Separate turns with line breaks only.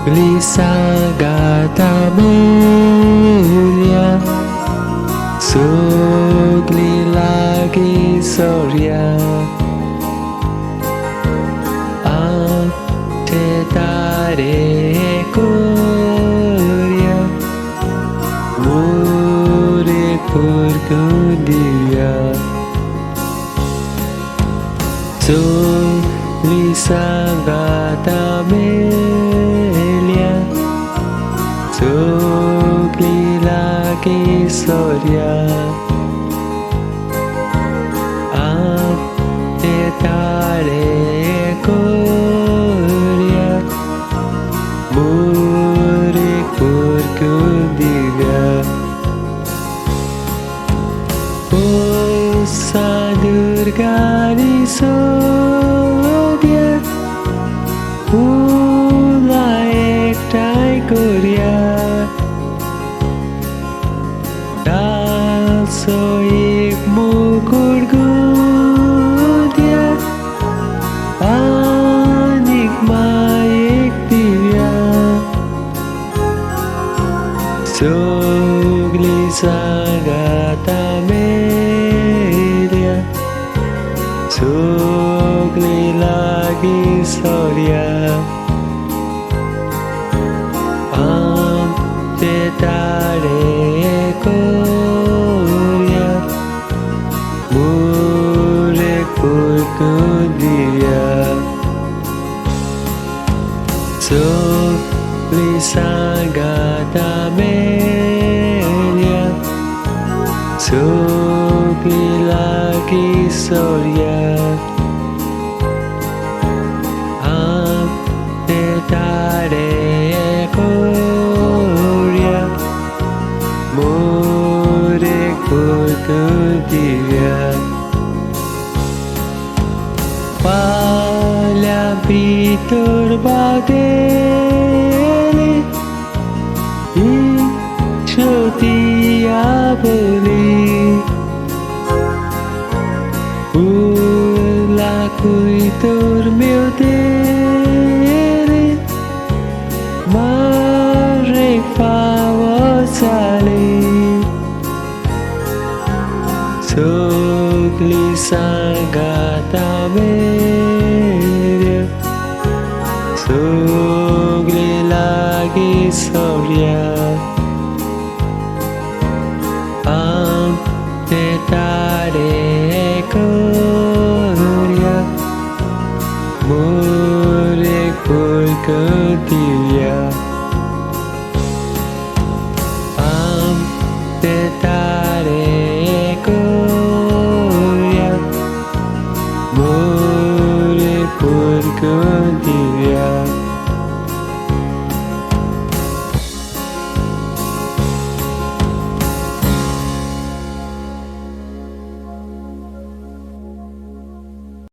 Lisagata melia, sugli lagi soria. Ante tare koria, mure purgundia. Lisagata melia, sugli lagi soria. Ante tare koria, mure purgundia. Osa durgani sodia, ula ektai koria. Dal soik mukur gudia, anik maik divya. Sugli sagata melia, sugli lagi soria. Ante tare koria, mure purgundia. Sugli sagata melia, sugli lagi soria. Ante tare koria, mure purgundia. Pala bitur badeli, ishotia boli. Ula kuitur mildeli, mare fawasali. Sugli sagata melia, sugli lagi soria. Ante tare koria, mure purgundia.